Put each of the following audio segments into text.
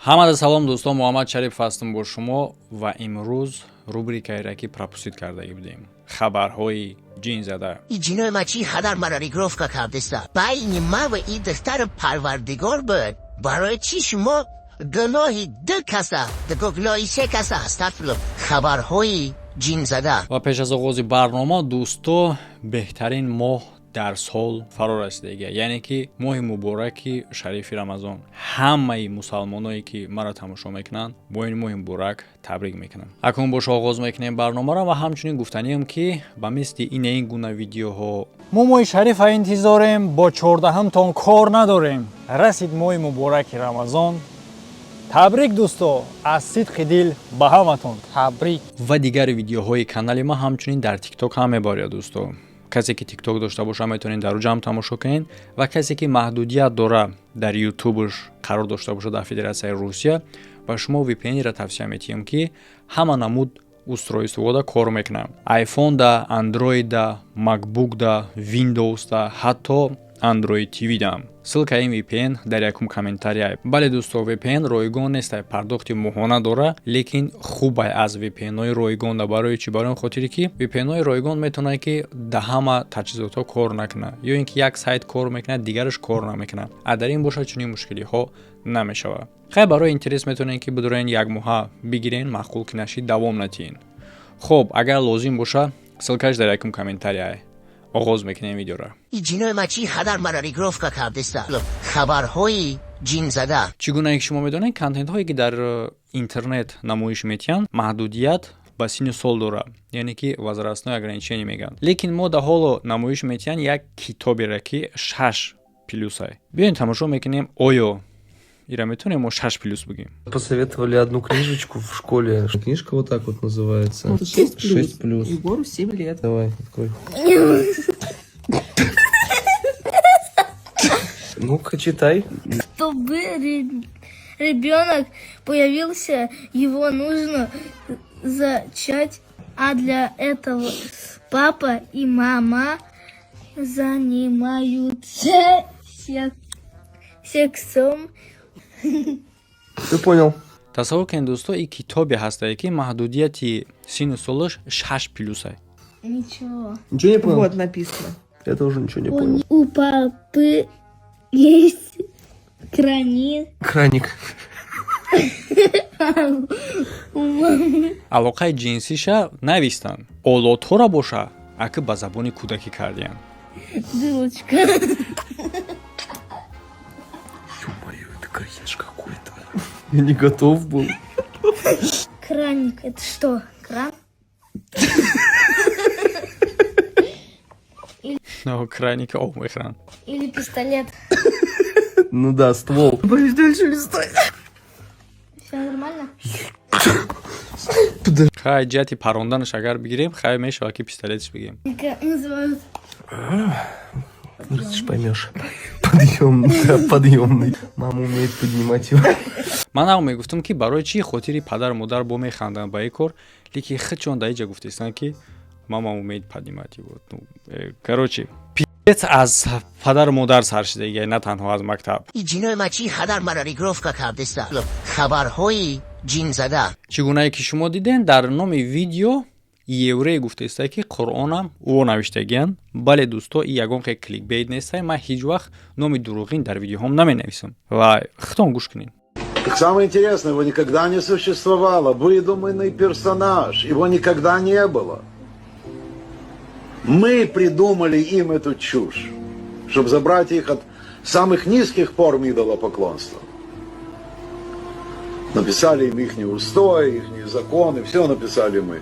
Ҳамада салом, дӯстон, Муҳаммад Шарипов ҳастам бо шумо ва имрӯз рубрикаеро, ки пропустить кардагӣ будем, хабарҳои ҷинзада. И ҷинои ма чӣ хадар мара регировка кардеста? Байни ма ва и духтари Парвардигор буд. Барои чӣ шумо гуноҳи ду каса, гуноҳи се каса? Астағфируллоҳ. Хабарҳои ҷинзада. Ва пеш аз оғози барнома, дӯсто, беҳтарин моҳ дар сол фаро расидагия, яъне ки моҳи мубораки шарифи Рамазон. Ҳамаи мусалмоное, ки маро тамошо мекунанд, бо ин моҳи муборак табрик мекунам. Акнун боша, оғоз мекунем барномаро ва ҳамчунин гуфтаниам, ки ба мисли ин гуна видеоҳо мо моҳи шарифа интизорем, бо 14-ҳамтон кор надорем. Расид моҳи мубораки Рамазон. Табрик, дӯсто, аз сидқи дил ба ҳаматон табрик. Ва дигар видеоҳои канали ма ҳамчунин дар Тикток ҳам мебарёд, дӯсто. Касе ки Тикток дошта боша, метавонед дар ҷамъ тамошо кунед ва касе ки маҳдудият дора, дар Ютубш қарор дошта бошад дар Федератсияи Русия, ба шумо VPN-ро тавсия метиҳам, ки ҳама намуд устройствода кор мекунад: iPhone да, Android да, MacBook да, Windows да, ҳатто Android TV дам. Ссылкаи ин VPN дар якум комментария. Бале, дӯсто, VPN ройгон нестай, пардохти моҳона дора, лекин хубай аз VPN-ҳои ройгонда. Барои чӣ? Барои он хотире, ки VPN-ҳои ройгон метавонад, ки да ҳама таҷҳизотҳо кор накунад ё ин ки як сайт кор мекунад, дигараш кор намекунад. А дар ин бошад, чунин мушкилиҳо намешавад. Хай, барои интерес метавонед, ки бидурен, як моҳа бигирен, маъқул ки нашид, давом натиҳен. Хуб, агар лозим боша, ссылкаш дар якум комментария. Оғоз мекунем видеоро. И ҷинои ма чӣ хадар мара регировка кардеста? Хабарҳои ҷинзада. Чӣ гунае ки шумо медонед, контентҳое, ки дар интернет намоиш метиҳанд, маҳдудият ба синну сол дорад, яъне ки возрастное ограничение мегӯянд. Лекин мо да ҳоло намоиш метиҳанд як китоберо, ки 6 плюсай. Биёем, тамошо мекунем, оё ира метавонем мо 6+ бигӯем. Посоветовали одну книжечку в школе. Книжка вот так вот называется. Вот 6+. 6+. Егору 7 лет. Давай, открой. Ну-ка, читай. Чтобы ребенок появился, его нужно зачать, а для этого папа и мама занимаются сексом. Ты понял. Тасаввур кунед, дӯсто, ин китобе ҳастае, ки маҳдудияти синну солаш 6+ай. Ничего. Ничего не понял? Вот написано. Я тоже ничего не понял. У папы есть краник. Краник. У мамы Алоқаи ҷинсиша навистанд, олотҳоро боша, аки ба забони кӯдакӣ кардиянд. Дырочка. Ё-моё, это кринж какой-то. Я не готов был. Краник. Это что? Кран? Краника об мехӯранд. Или пистолет? Ну да, ствол. Боюсь дальше листать. Все нормально? Хай, ҷиҳати паронданаш агар бигирем, хай, мешавад, ки пистолетиш бигирем. Как называют? Вырастешь, поймешь. Подъемный, да, подъемный. Мама умеет поднимать его. Ман ҳам мегуфтам, ки барои чӣ хотири падару модар бо механданд ба ин кор, лекин худшон дар иҷа гуфтестанд, ки мама умеет поднимать его. Ну, короче, пиздец, аз падару модар сар шидагия, на танҳо аз мактаб. И ҷинои ма чӣ хадар мара регировка кардеста? Хабарҳои ҷинзада. Чӣ гунае ки шумо диден, дар номи видео еврей гуфтааста, ки Қуръонам ӯ навиштагиянд. Бале, дӯсто, и ягон хе кликбейт нестай. Ман ҳеҷ вақт номи дурӯғин дар видеоҳом наменависам ва худтон гӯш кунед. Так самое интересное, его никогда не существовало. Выдуманный персонаж. Его никогда не было. Мы придумали им эту чушь, чтобы забрать их от самых низких форм идолопоклонства. Написали им их устои, их законы, все написали мы.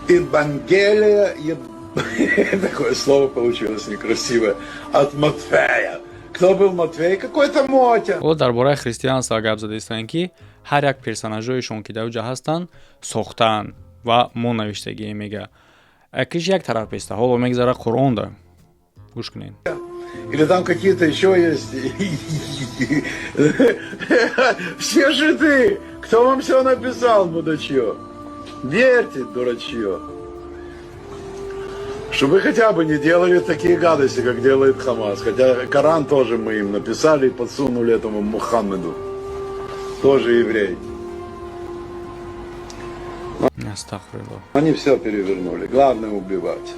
Евангелие, такое слово получилось некрасивое, от Матфея. Кто был Матфей? Какой-то Мотя. Ҳоло дар бораи христианство гап задаистанд, ки ҳар як персонажҳоешон, ки дар оҷа ҳастанд, сохтаанд ва мо навиштагие, мега. Акиш як тараф беста, ҳоло мегзара Қуръонда. Гӯш кунед. Или там какие-то еще есть. Все жиды. Кто вам все написал, мудачье? Верьте, дурачье. Чтобы вы хотя бы не делали такие гадости, как делает Хамас. Хотя Коран тоже мы им написали и подсунули этому Мухаммеду. Тоже еврей. Астағфируллоҳ. Они все перевернули. Главное — убивать.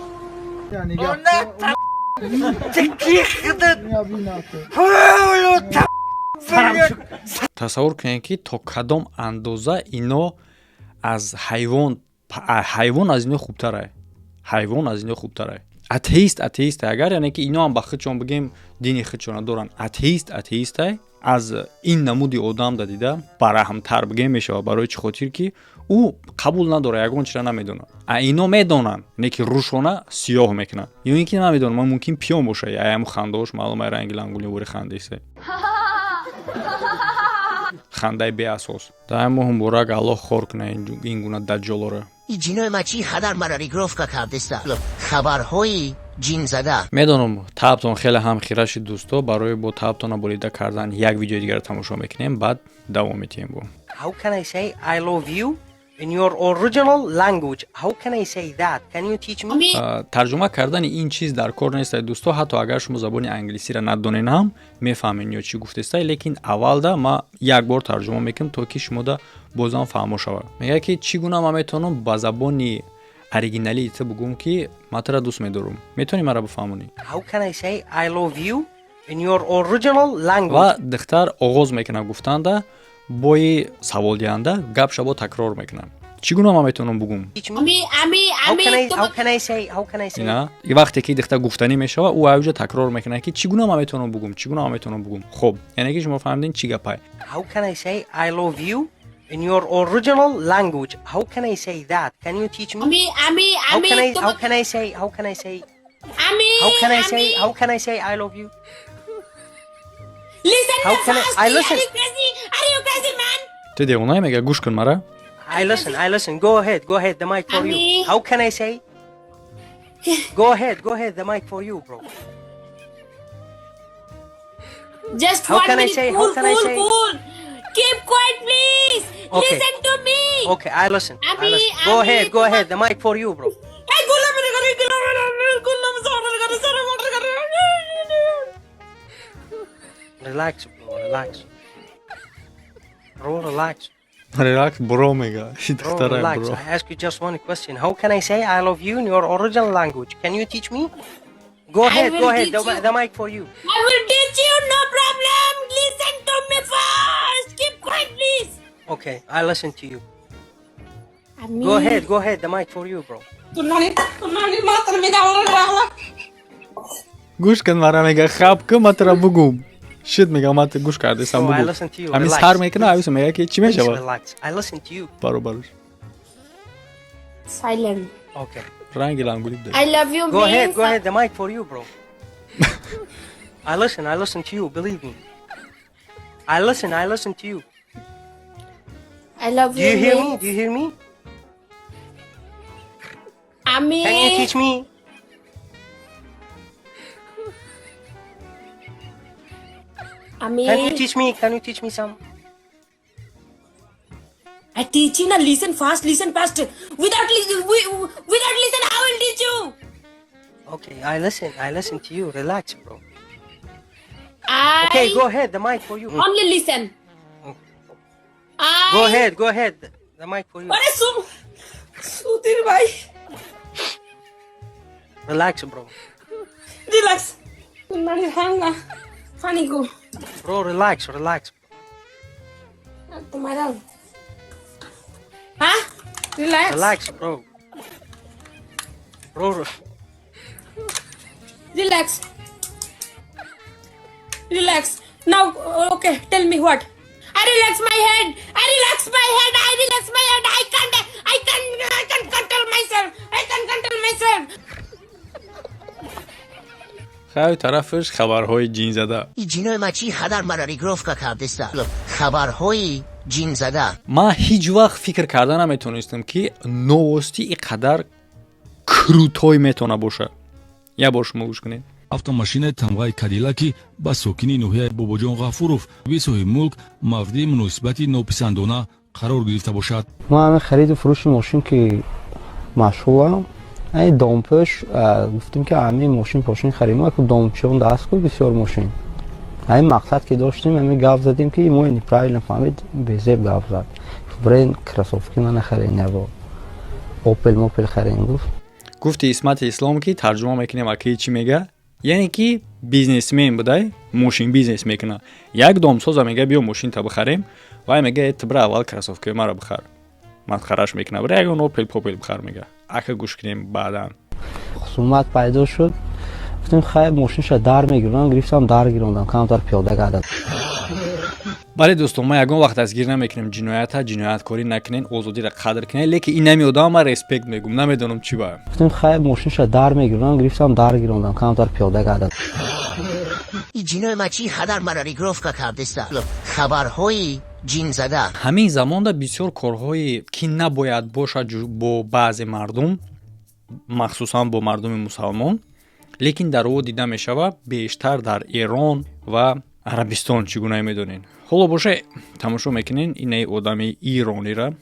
Тасаввур кунед, ки то кадом андоза ино аз ҳайвон, ҳайвон аз ино хубтарай, ҳайвон аз ино хубтарай. Атеист атеистай агар, яъне ки ино ҳам ба худшон бигем, дини худшона доранд. Атеист атеистай, аз ин намуди одам да дида бараҳмтар бигем мешавад. Барои чӣ хотир ки ӯ қабул надорад, ягон чиро намедонад, а ино медонанд, не ки рӯшона сиёҳ мекунанд. Ё ин ки намедонам, ман мумкин пиён боша, аяму хандаош маълум, ай ранги лангули вори хандесе, хандаи беасос. Дар моҳ муборак Аллоҳ хор кунад ин гуна даҷҷолоро. И ҷинои ма чӣ қадар мара регировка кардеста, хабарҳои ҷинзада. Медонам, таъбтон хеле ҳам хира шид, дӯсто. Барои бо таъбтона болида кардан як видеои дигарро тамошо мекунем, баъд давом медиҳем бо. How can I say I love you in your original language? How can I say that? Can you teach me? Тарҷума кардани ин чиз дар кор нестай, дӯсто. Ҳатто агар шумо забони англисиро надонен ҳам, мефаҳмед ё чӣ гуфтестай. Лекин аввалда ма як бор тарҷума мекунам, то ки шумода бозам фаҳмо шавад. Мегӯяд, ки чӣ гуна ман метавонам ба забони оригиналии ту бугӯм, ки ман тура дӯст медорам? Метавонӣ маро бифаҳмонӣ? How can I say I love you in your original language? Ва духтар оғоз мекунад гуфтанда, бои саволдиҳанда гапша бо такрор мекунад: чӣ гуна ман метавонам бугӯм? Teach me. How can I how can I say how can I say Ина вақте ки духтар гуфтанӣ мешавад, ӯ авҷа такрор мекунад, ки чӣ гуна ман метавонам бугӯм, чӣ гуна ман метавонам бугӯм. Хуб, яъне ки шумо фаҳмидин чӣ гапай. How can I say I love you in your original language? How can I say that? Can you teach me? How can I how can I say how can I say how can I say how can I say I love you? Listen. How can I listen? Are you crazy? Are you crazy, man? Ту девонае, мега, гӯш кун мара. I listen, I listen. Go ahead, go ahead. The mic for you. Ami. How can I say? Go ahead, go ahead. The mic for you, bro. Just How one can I minute. say- how Cool, can I cool, say- cool. Keep quiet, please. Okay. Listen to me. Okay, I listen. I Ami, listen. Go Ami, ahead, go ahead. The mic for you, bro. Hey, गुलाम मेरे घर, गुलाम मेरे गुलाम मेरे घर, मेरे घर। Relax, bro. Relax. Bro, relax. Relax, bro, мега. Bro, духтара relax. Bro. I ask you just one question. How can I say I love you in your original language? Can you teach me? Go I ahead, will go ahead. teach you. The mic for you. I will teach you, no problem. Listen to me first. Keep quiet, please. Okay, I listen to you. Ami. Go ahead, go ahead. The mic for you, bro. मात्र मेरा Гӯш кун мара, мега, хаб ку, ман тура бугум шид, мега, ман ту гӯш кардесам. Bro, I бугум. listen to you. Ҳамин Relax. сар мекуна, ависо мега, ки чӣ Please мешавад? relax. I listen to you. Баробарш. Silent. Okay. Ранги лангули буда. I love you Go ahead, means go ahead. The mic for you, bro. I listen, I listen to you. Believe me. I listen, I listen to you. I love Do you you hear me? means Do you hear me? Ami. Can you teach me? Ami. Can you teach me? Can you teach me some? I teach you now. Listen fast. Listen fast. Without listen, without listen, I will teach you. Okay, I listen. I listen to you. Relax, bro. I Okay, go ahead. The mic for you. Only listen. I Go ahead, go ahead. The mic for you. আরে সুধীর ভাই। Relax, bro. Relax. Funny go. Bro, relax, relax. তোমার হ্যাঁ relax. Relax, bro. Bro, Relax, relax now. Okay, tell me what. I relax my head, I relax my head, I relax my head. I can't, I can't, I can't control myself, I can't control myself. Хайр, тарафаш хабарҳои ҷинзада. И ҷинои ма чӣ қадар мара регировка кардеста, хабарҳои ҷинзада. Ман ҳеҷ вақт фикр карда наметонистам, ки новости ин қадар крутой метавона бошад. Як бор шумо гӯш кунед. Автомашинаи тамғаи Кадилаки ба сокини ноҳияи Бобоҷон Ғафуров бисоҳиби мулк мавриди муносибати нописандона қарор гирифта бошад. Ман ҳамин хариду фурӯши мошин ки машғулам, ай домпӯш гуфтем, ки ҳамин мошин пошин харидем, аку домчиён даст ку бисёр мошин. Ҳамин мақсад ки доштем, ҳамин гап задем, ки мо неправильно фаҳмид, безеб гап зад. Бренд кроссовки ма нахарен, ябо Опел мопел харен, гуфт. Гуфти Исмати Ислом, ки тарҷума мекунем, акаи чӣ мега, яъне ки бизнесмен будай, мошин бизнес мекуна. Як домсоза мега, биё мошинта бихарем. Вай мега, э, ту бира, аввал кроссовкаи маро бихар. Масхараш мекуна, бира ягон Опел попел бихар, мега. Ака, гӯш кунем баъдан. Хусумат пайдо шуд. Гуфтем, хай, мошинша дар мегирам. Гирифтам, дар гирондам, камтар пиёда кардам. Бале, дӯстон, ма ягон вақт дастгир намекунем ҷиноята. Ҷинояткорӣ накунен, озодиро қадр кунен, лекин ин нами одама ман респект мегум, намедонам чӣ ба. Гуфтем, хай, мошинша дар мегирам. Гирифтам, дар гирондам, камтар пиёда кардам. Ҷинои ма чӣ қадар маро регировка кардеста, хабарҳои ҷинзада. Ҳамин замонда бисёр корҳое ки набояд бошад бо баъзе мардум, махсусан бо мардуми мусалмон, лекин дар ӯ дида мешавад, бештар дар Эрон ва Арабистон. Чӣ гуна медонед? Ҳоло боша, тамошо мекунен инаи одами иронира,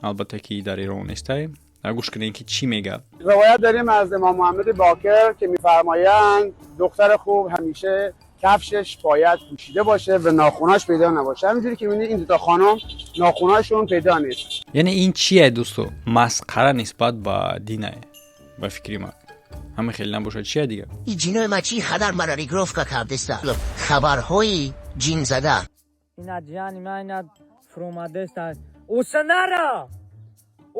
албатта ки дар Эрон нестай. Гӯш кунем, ки чӣ мега. روایت داریم از امام محمد باقر که میفرمایند دختر خوب همیشه کفشش باید پوشیده باشه و ناخوناش پیدا نباشه. همینجوری که میبینید، این دو تا خانم ناخوناشون پیدا نیست. Яъне ин чие, дӯсто? Масхара нисбат ба динае, ба фикри ман. Ҳама хеле набошад, чия дига? Ҷинои ма чӣ қадар маро регировка кардеста, хабарҳои ҷинзада. Ина ҷияни ман, ина фуромадеста. Усанара,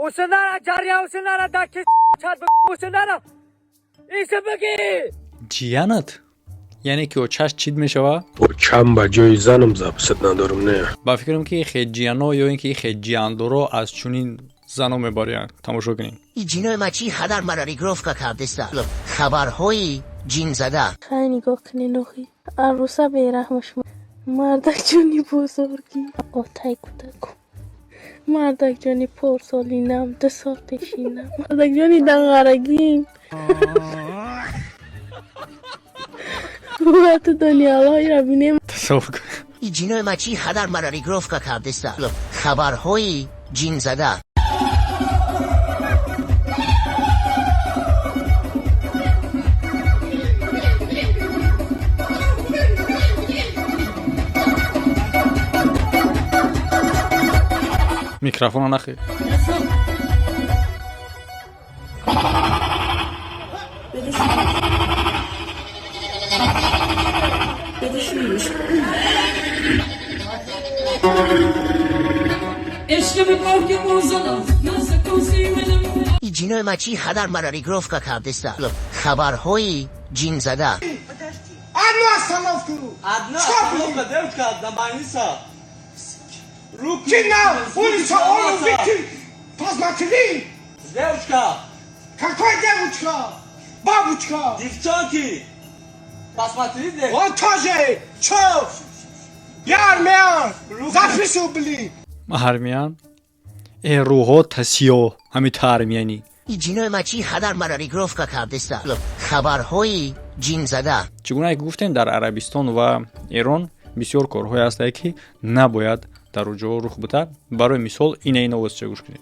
усанара, ҷария, усанара, даки чад, усанара, иса бигӣ. Ҷиянат, яъне ки очаш чид мешава? Чам ба ҷои занам записат надорам, не. Ба фикрам, ки хеҷияно ё ин ки хеҷияндоро аз чунин зано мебариянд. Тамошо кунем. Ҷинои ма чӣ қадар маро регировка кардеста, хабарҳои ҷинзада. Хай, нигоҳ кунед, охи арӯса бераҳмаш. Мардакҷони бузургӣ, отай кӯдаку, мардакҷони порсолинам, 2 сол пешинам, мардакҷони данғарагим, вату донёлоира бинем. Тасаввур кун. Ҷинои ма чӣ қадар маро регировка кардеста, хабарҳои ҷинзада. Микрофона нахи. Ҷинои ма чӣ қадар маро регировка кардеста, хабарҳои ҷинзада. Одну остановку! Одна остановка, девушка, одна больница. Руки. Ты на улице, он увидел, посмотри! Девушка! Какая девушка? Бабушка! Девчонки! Посмотрите! Он тоже! Чё? Я армян! Записывал, блин! Армян? Э, рӯҳо тасиё, ҳами та армяни. Ҷинои ма чӣ қадар маро регировка кардеста, хабарҳои ҷинзада. Чӣ гунае ки гуфтем, дар Арабистон ва Эрон бисёр корҳое ҳастае, ки набояд дар оҷо рух бита. Барои мисол, инаи новостиро гӯш кунед.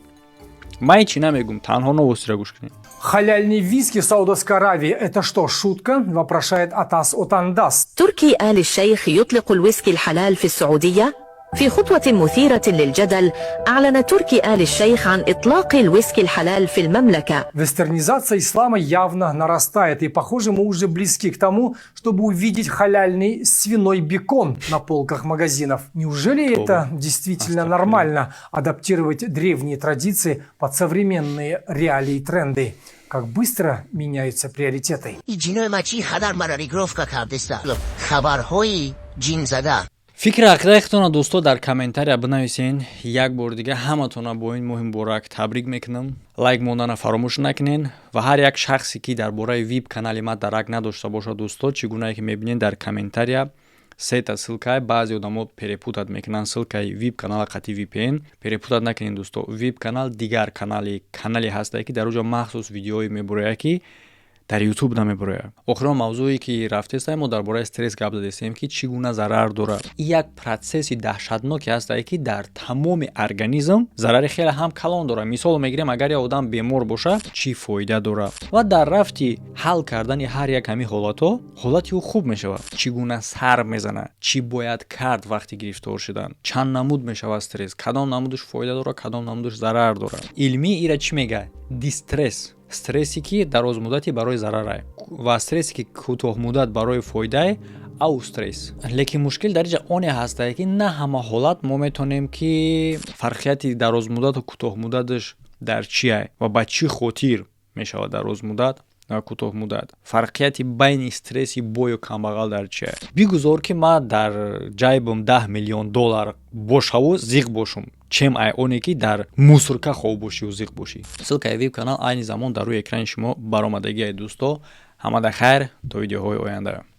Ман ҳечи намегум, танҳо новостиро гӯш кунед. Халяльный виски в Саудовской Аравии – это что, шутка? Вопрошает Атас Отандас. تركي آل الشيخ يطلق الويسكي الحلال في السعودية. في خطوة مثيرة للجدل، أعلن تركي آل الشيخ عن إطلاق الويسكي الحلال في المملكة. Вестернизация ислама явно нарастает, и, похоже, мы уже близки к тому, чтобы увидеть халяльный свиной бекон на полках магазинов. Неужели это действительно нормально – адаптировать древние традиции под современные реалии и тренды? Как быстро меняются приоритеты. Ҷинои ма чӣ қадар маро регировка кардеста, хабарҳои ҷинзада. Фикри ақидаи худтонро, дӯсто, дар комментария бинависен. Як бори дига ҳаматонро бо ин моҳи муборак табрик мекунам. Лайк мондана фаромӯш накунен ва ҳар як шахсе, ки дар бораи вип канали ма дарак надошта бошад, дӯсто, чӣ гунае ки мебинед, дар комментария сета ссылка. Баъзе одамо перепутать мекунанд ссылкаи вип канала қати VPN. Перепутать накунед, дӯсто. Вип канал дигар канали, канале ҳастае, ки дар оҷо махсус видеои мебурояд, ки Дар Ютуб намебурояд. Охирон мавзӯе, ки рафтестаем, мо дар бораи стресс гап задестем, ки чӣ гуна зарар дорад. Ин як процесси даҳшатноке ҳастае, ки дар тамоми организм зарари хеле ҳам калон дорад. Мисол мегирем, агар як одам бемор бошад, чӣ фоида дорад ва дар рафти ҳал кардани ҳар як ҳамин ҳолатҳо ҳолати ӯ хуб мешавад. Чӣ гуна сар мезанад, чӣ бояд кард вақти гирифтор шудан, чанд намуд мешавад стресс, кадом намудаш фоида дорад, кадом намудаш зарар дорад. Илмӣ ира чӣ мегӯяд? Дистресс. Стрессе, ки дарозмуддати барои зарарае, ва стрессе, ки кӯтоҳмуддат барои фоидае, эустресс. Лекин мушкил дар инҷа оне ҳастае, ки на ҳама ҳолат мо метавонем, ки фарқияти дарозмуддату кӯтоҳмуддаташ дар чие ва ба чӣ хотир мешавад дарозмуддат ва кӯтоҳмуддат, фарқияти байни стресси бою камбағал дар чие. Бигузор, ки ман дар ҷайбам 10 миллион доллар бошаву зиқ бошум, чем ай оне, ки дар мусорка хоб бошиву зиқ бошӣ. Ссылкаи вип канал айни замон дар рӯи экрани шумо баромадагиай. Дӯсто, ҳамада хайр, то видеоҳои оянда.